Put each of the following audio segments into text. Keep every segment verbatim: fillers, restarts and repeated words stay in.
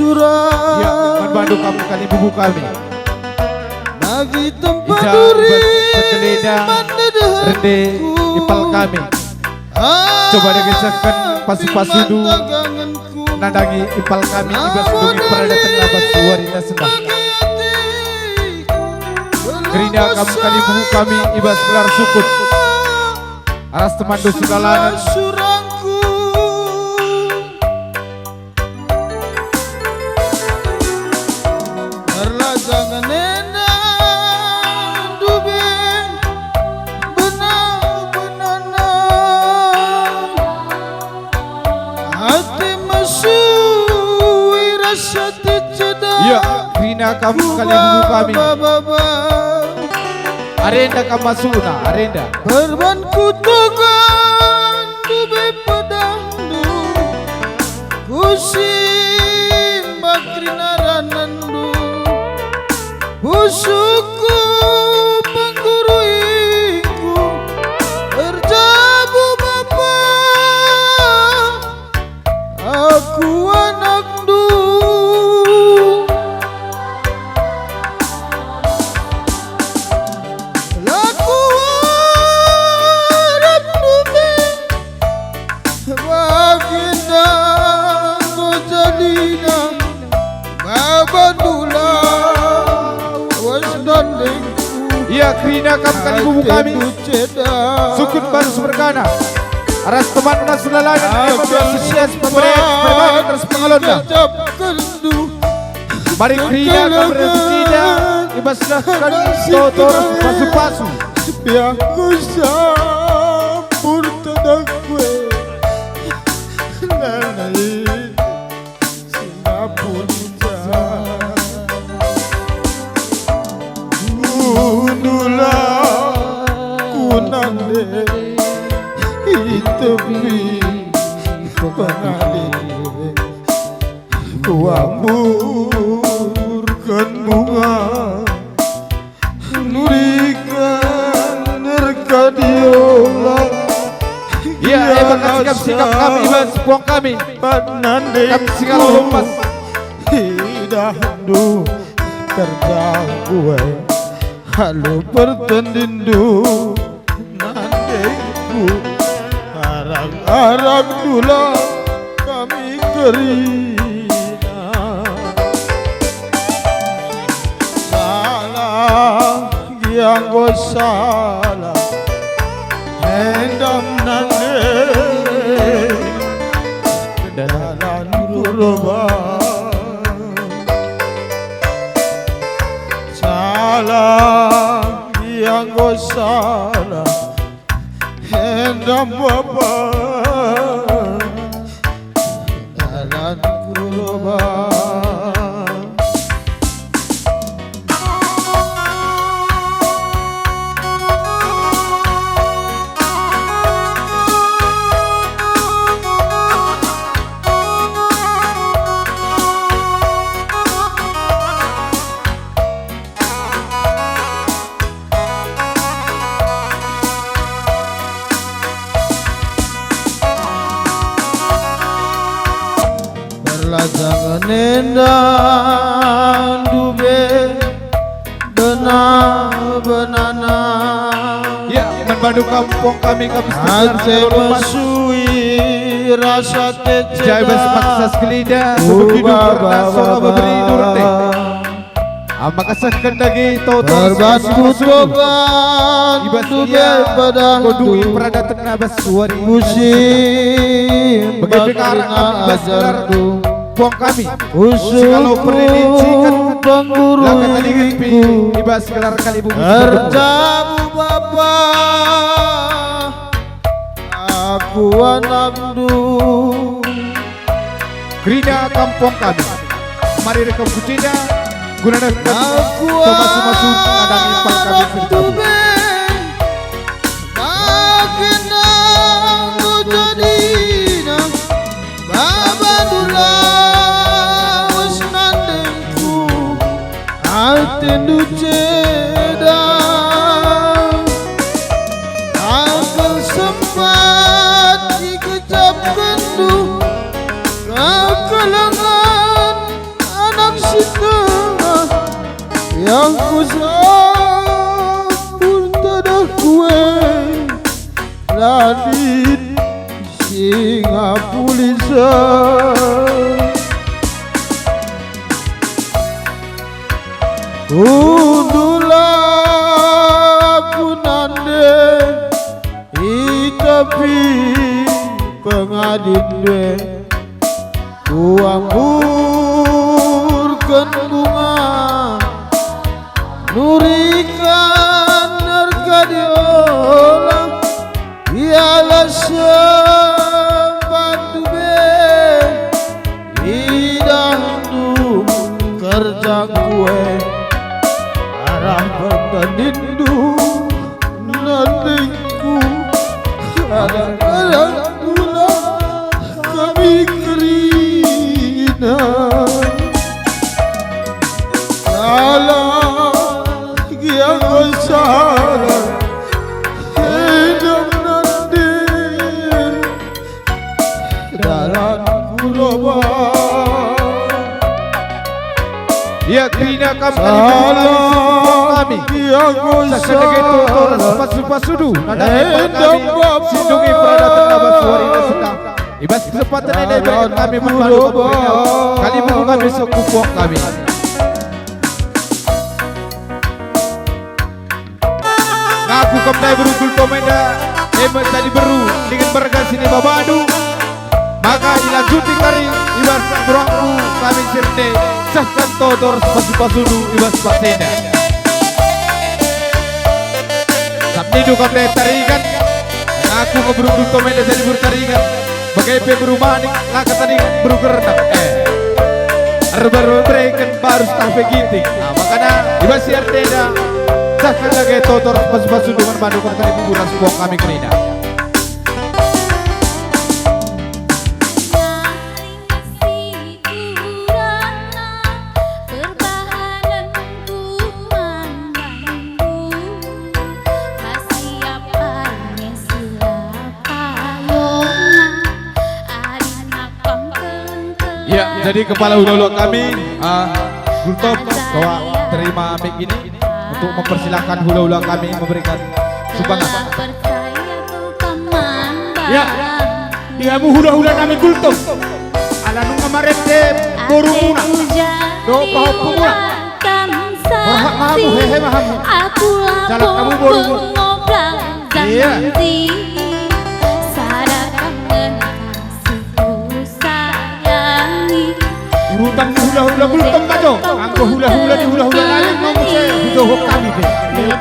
Ya, man bandu kam kalimbubu kami. Bagi tempat ija duri bas sekeleda man dedehenku. Rende ipal kami. Coba dage sehken pasu-pasundu nandangi ipal kami i bas duri peradaten abas wari enda sendah. Kerina kam kalimbubu kami i bas gelar sukut. Aras temanndu sedalanen. Erlajangen enda ndube benar-benarna ate mesui rasa teceda. Ya, kerina kam kalimbubu kami. Arenda kam masukna, arenda. Perban kutogan ndube pedahndu, kusimbak kerina ranenndu. Pusuhku pengguruiku, erjabu Bapa, aku anakndu. La kuarap ndube, bagenda enggo jadina, baba ndube la was ndandengku. Ia kerina kam kalimbubu kami. Atendu ceda. Sukut bandu si mergana. Aras temanna si lalanen, ate enda si pemere, pemere, ras pengalonna. Mari kerina kam ras kita, i bas sehken toto ras pasu-pasu. Biar ku campur tedangku e. Nai singapun ja. Undula ku nande i tepi pengadi. Kuamburken bunga, nuriken erkadiola. Ia, e maka sikap-sikap kami, iban sepuang kami. Kam si ngalo lepas. Idahndu terjanggu e, alu pertendinndu. Nandengku, arang-arang ndube kami kerina. Salah, gia enggo salah, enda nande dalan purba. Salah, gia enggo salah, enda Bapa, dalan purba. Perlajangen enda ndube benar-benarna. Ya, man bandu kampung kami, kami ate mesui rasa teceda. Jai bas paksa sekelida, kubegi duka, sono beberi nurte. Maka sehken dage toto perban kutogan i bas ia, pedah kodui peradatenna bas wari. Musim bage pe karak kami i bas gelar ajarku. Puang kami, pusuhku, pengguruiku, i bas gelar kalimbubu. Erjabu Bapa, aku anakndu. Kerina kampung kami. Mari rekam kucina, guna nehken pemasu-masu nandangi pan kami si erjabu. Bagenda enggo jadina, baba ndube la was nandengku, atendu ceda. Aku sempat ikecapkenndu kekelengen Dahku sampun tadahku e, la lit si ngapulisa. Kundullah aku nande, itapi pengadin e. Kuamburken bunga, nuriken erkadi ola, ialah sepatu be idahndu kerjaku e. Arah pertandindu nandingku, kadang-kadang pula kami kerina. Salah gia enggo salah, hidup nanding dalan kuroba. Ya, kerina kam kami, salah kami. Ia ku sah sebagai tutor salah. Pasu-pasudu, nadahken kami, sindungi peradaten abas wari sendah. I bas kesempatan enda ibereken kami man bandu kabupaten kali buku kami sekumpul kami. Ngaku kam ndai beru Gultom enda, e me tadi beru dingen berga sini babandu. Maka ilanjuti kari i bas turangku kami sirte, sehken totor pasu-pasundu i bas bas enda. Sabnindu kam ndai tarigan, ngaku nge beru Gultom enda tadi beru tarigan. Bage pe beru manik, la ka tading beru gernep, eh. Erbereken baru setah pe ginting. Ah, makana, i bas si R T enda, sehken lage totor pasu-pasu dengan bandu kami buku ras puang kami kerina. Perbahanenku man bandu, kasiapan nge si la payona, adi nakam keleng-keleng. Ya, jadi kepala hula-hula kami, ah, Gultom, bawa terima mic ini untuk mempersilakan hula-hula kami memberikan sumbangan. Ya, ia mu hula-hula nami Gultom. Ala nunga marende boru muna. Dopa hopu muna. Berhak mahamu, hehe mahamu. Jalan kamu boru muna. Iya. Urutan hula-hula Gultom majo. Anggo hula-hula di hula-hula lain mau se hujoho kami be. Iya.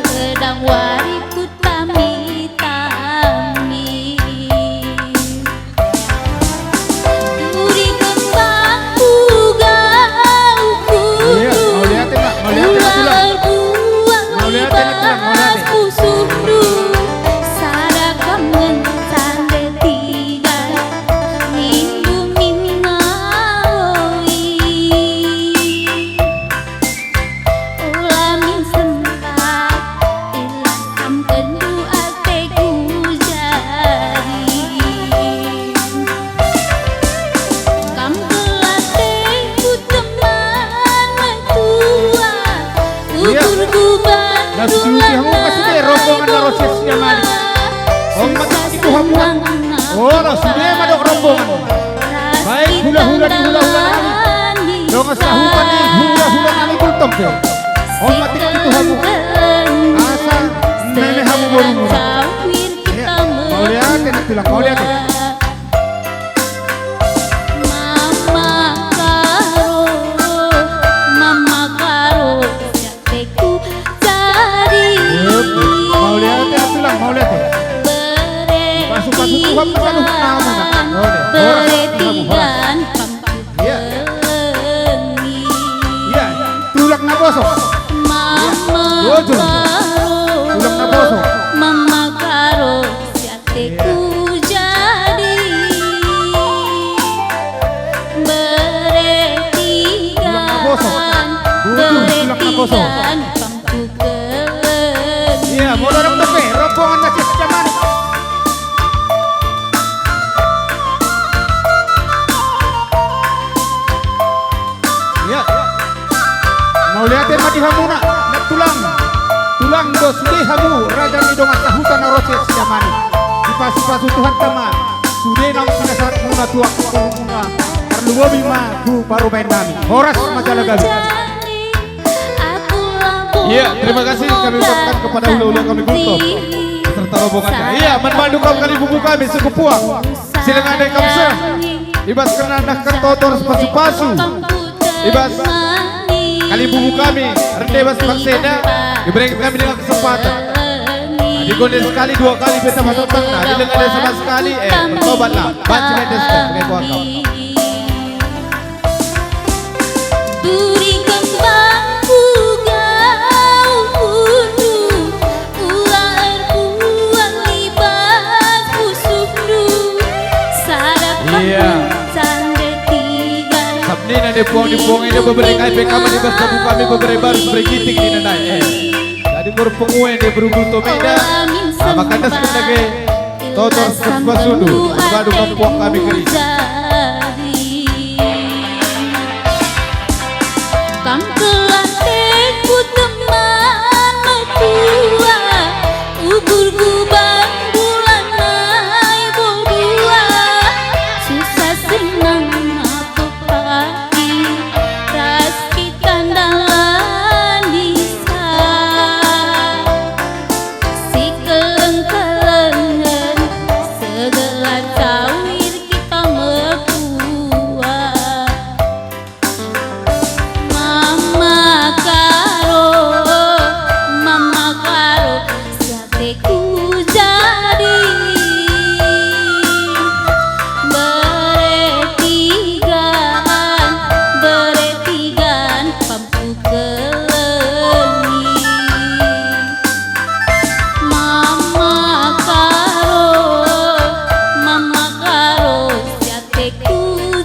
Sedang wari kutami-tami. Duri kembang uga ukudu. Iya, mauliate, Mak. Mauliate, Mak. Ular buah. Mauliate, Mak. Mauliate. Pusuhndu. Sada kam ngencan detiga. Nindu mingawi. Ula min sempat, ilasam kendu ateku jadi. Kam kelateku teman metua, iya. Ukurku batu. Lah, sudah, kamu kasih deh rombongan lama. Rosis yang malik. Om, susah itu hamuan. Senang. Oh, lah, sudah madok rombongan. Baik hula-hula di hula-hula nami. Donga sahupan ni hula-hula nami Gultom pe. Omatik itu hamu. Asa meme hamu boru muna. Ya, mauliate nak tulang, mauliate. Mama Karo, Mama Karo. Teku jadi. Yep. Mauliate, tulang, mauliate. Pasu-pasu Tuhan pesaluh kamu, nak. Mauliate. Horas, horas, horas. Iya. Iya. Tulang Naposo. Mama Karo. Tulang Naposo. Mama Karo. Teku jadi. Bere tigan, bujur, bere tigan, pangkuken. Iya, modal dong dope, rombongan nasi jaman. Mari, dipasu-pasu Tuhan kama, sude nang pinasahat muna tuak muna, perlu bobi ma ku parumaen nami. Horas macala gabe. Iya, terima kasih kami ucapkan kepada hula-hula kami kultur serta rombongannya. Iya, man bandu kam kalimbubu kami, suku Puang. Silang ande kam seh. I bas kerna ndah kertotor pasu-pasu. I bas kalimbubu kami, rende bas bangsa enda, dibereken kami dengan kesempatan. Adi gondel sekali, dua kali, beta masuk tangna. Adi langa sama sekali, eh, bertobatlah. Banci beta sekali, pakai kuakap. Turi kembang pugau ulu, ula erbuah i bas pusuhndu. Sada Iya. Cande tiga. Sabnina de puang di puang enda bebere kai pe kama di bas tabu kami bebere baru bebere giting di nandai, eh. Jadi ngur penguen de berugul to meda. Amin. Ah, maka das kena ge. Totor sepas sundu, padu kampuang kami keri. Kam kelateku teman metua, ubur gubang bulan nai bodua, susah senang apa pagi, ras kita ndalani sa. Sikeleng-kelengen segelar cawir kita mekuah. Mama Karo, Mama Karo, siateku jadi. Bere tigan, bere tigan, pam Kukelengi. Mama Karo, Mama Karo, siateku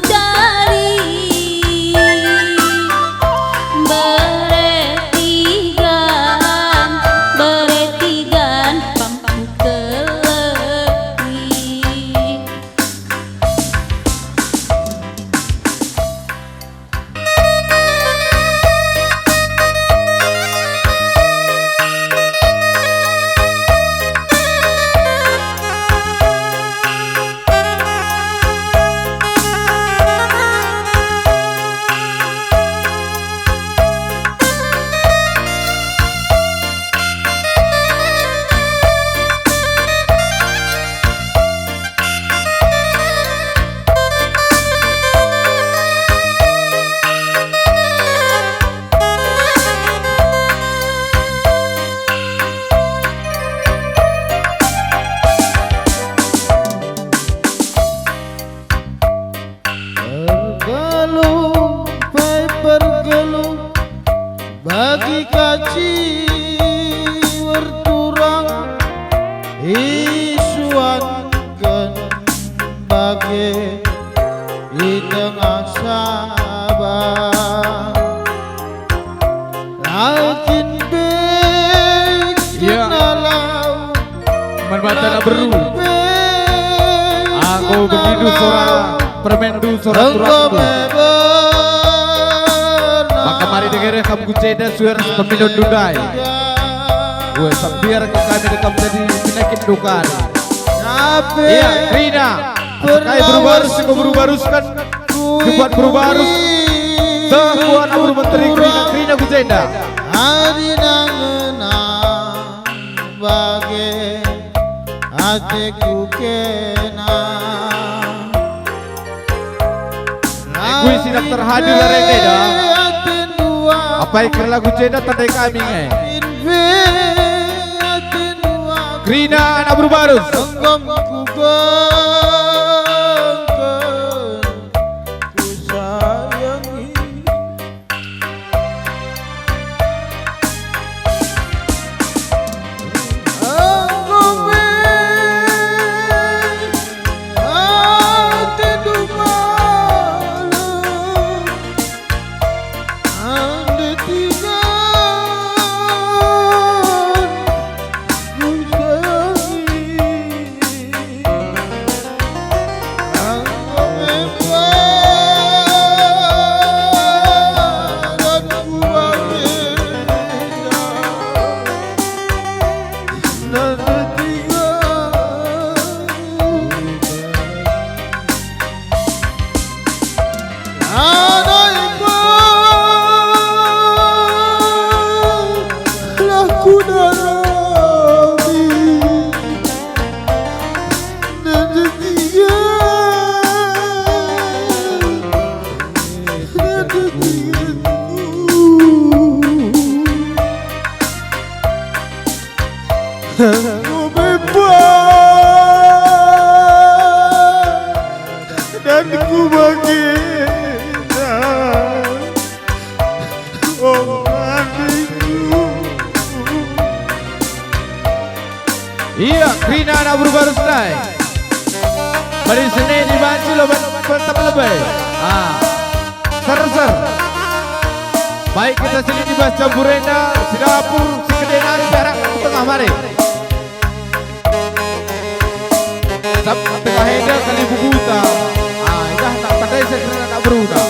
jadi. Bere tigan, bere tigan, pam kukelengi. Pergeluh pe pergeluh, bagi kaci erturang, isuanken bage i tengah sabar. Lakin bek Iya. Kena lau. Man bata na beru. Aku begitu sora permendu, sora turakku. Maka mari dengereh kam ku ceda suara pemilu ndai. Gue sambiar ke kami dekam jadi penyakit dukan. Iya, Rina. Sekai beru barus, enggo beru baruskan. Jupat beru barus. Seh ku anak beru menteri kerina, kerina ku jenda. Adi nangena bage ateku kena. Kui si daftar hadir areng eda. Apai ker lagu jenda tandai kami nge. Kerina anak beru barus. Enggo kugoken kusayangi. Enggo me atendu malem. Ande tingan kusayangi, enggo me padanku bage. Ande tingan Ku bebas dan ku bagina. Oh, adingku. Ia, kerina anak beru baru senai. Mari sene dibanci lo ban peltep lebe. Ah. Ser-ser. Baik kita sini di bas campur enda, si dapur, si gede nari, perak ku tengah, mari. Sab tengah enda kali bubuta. Ah, idah nak pandai saya kerina anak beruna.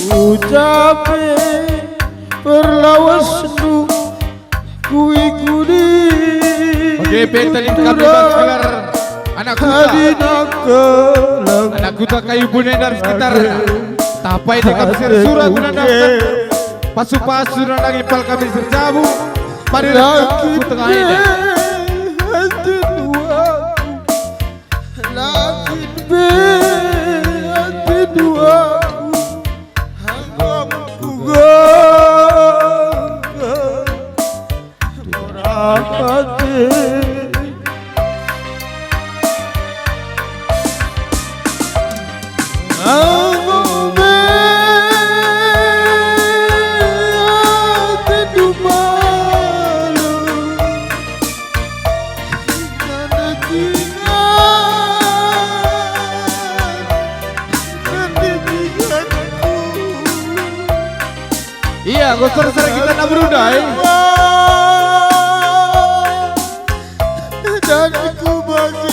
Ucape perlawesndu. Kui-kui. Oke, peta lingkar bebas gelar anak kuta. Anak kuta Kayu Bunenda ras sekitarna. Tapai deka besir sura guna daftar pasu-pasu nandangi pal kami serjabu. Mari ku tengah enda. Langit be ate dua. Hangga mengkuga. Rapati. Aku be ate dua. Ia, enggo ser-ser kita anak beruna, eh. Dan ku bagi.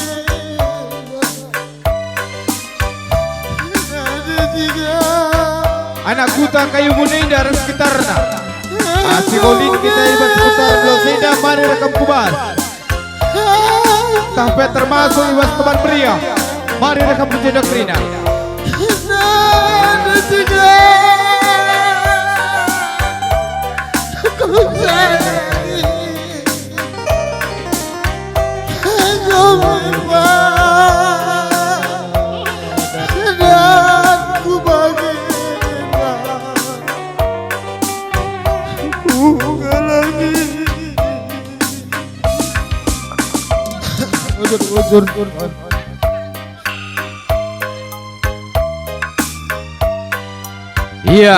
Anak kuta Kayu Bunenda ras sekitarna. Asik ulin kita i bas kuta Pulau Senda, mari rekam ku bas. Tah pe termasuk i bas teman meriah. Mari rekam ku jenda kerina. Ujur, ujur. Ia.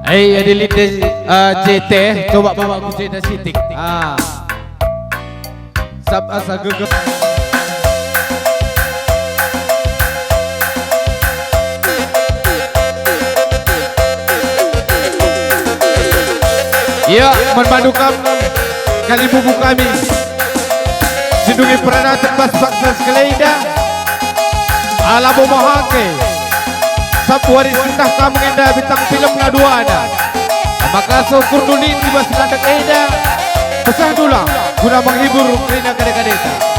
Eh, adi lit, eh, J T, coba bawa ku J T sitik. Ah. Sab asa gegeh. Ia, man bandu kam, kalibubu kami. Si ndungi peradaten bas bangsa sekalenda. Ala bo mahake. Sab wari sendah kam ngenda bintang filmna duana. Maka sokurndu lit i bas landek enda. Pesahndulah guna menghibur kerina kade-kadeta.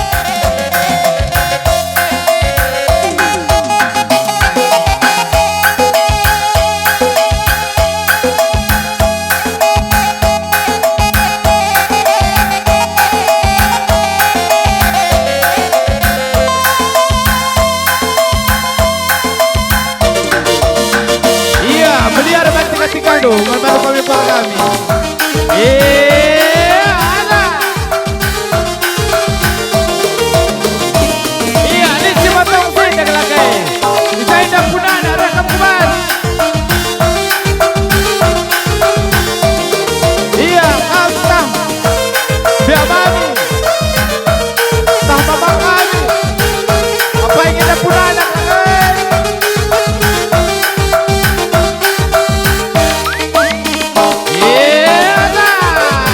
Ia, meliar banci katika do, man bandu kami, para kami. Eh, alah. Ia, lit si matong senda kelakai. Senda punana rekam ku bas. Ia, kam tah. Biar mami. Tah mama kami. Apa ingin punana kelakai? Ia, tah.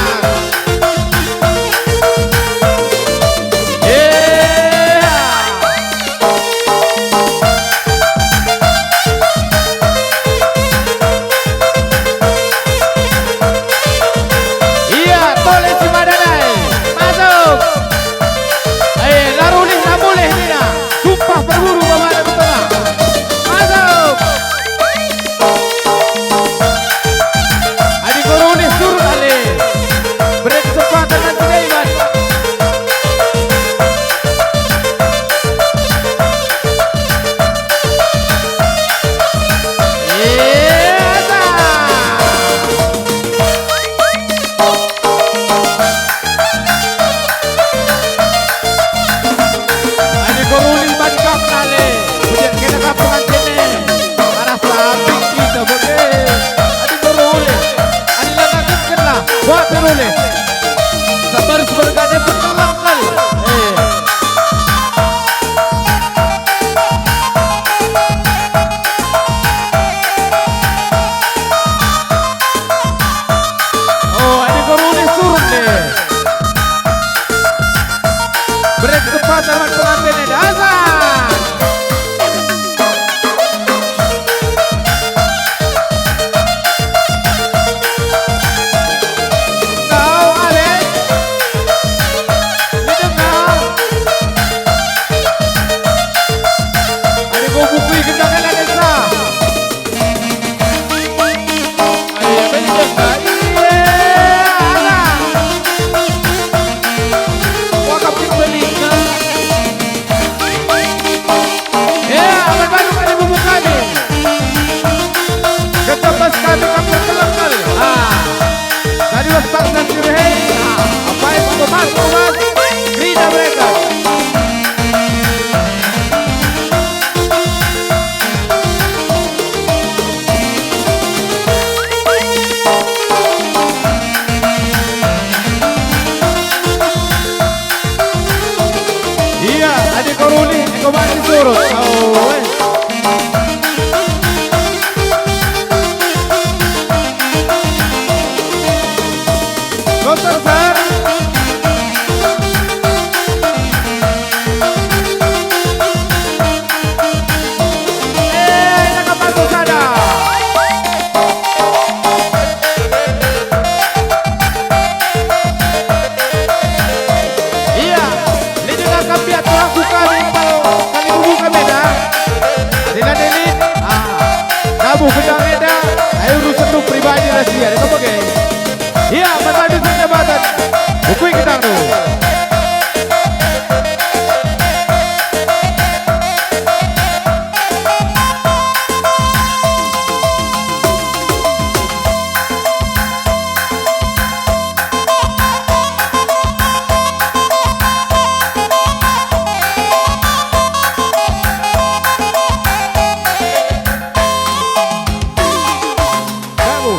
Gedang enda, ayo urusenndu pribadi ras ia, enda bage.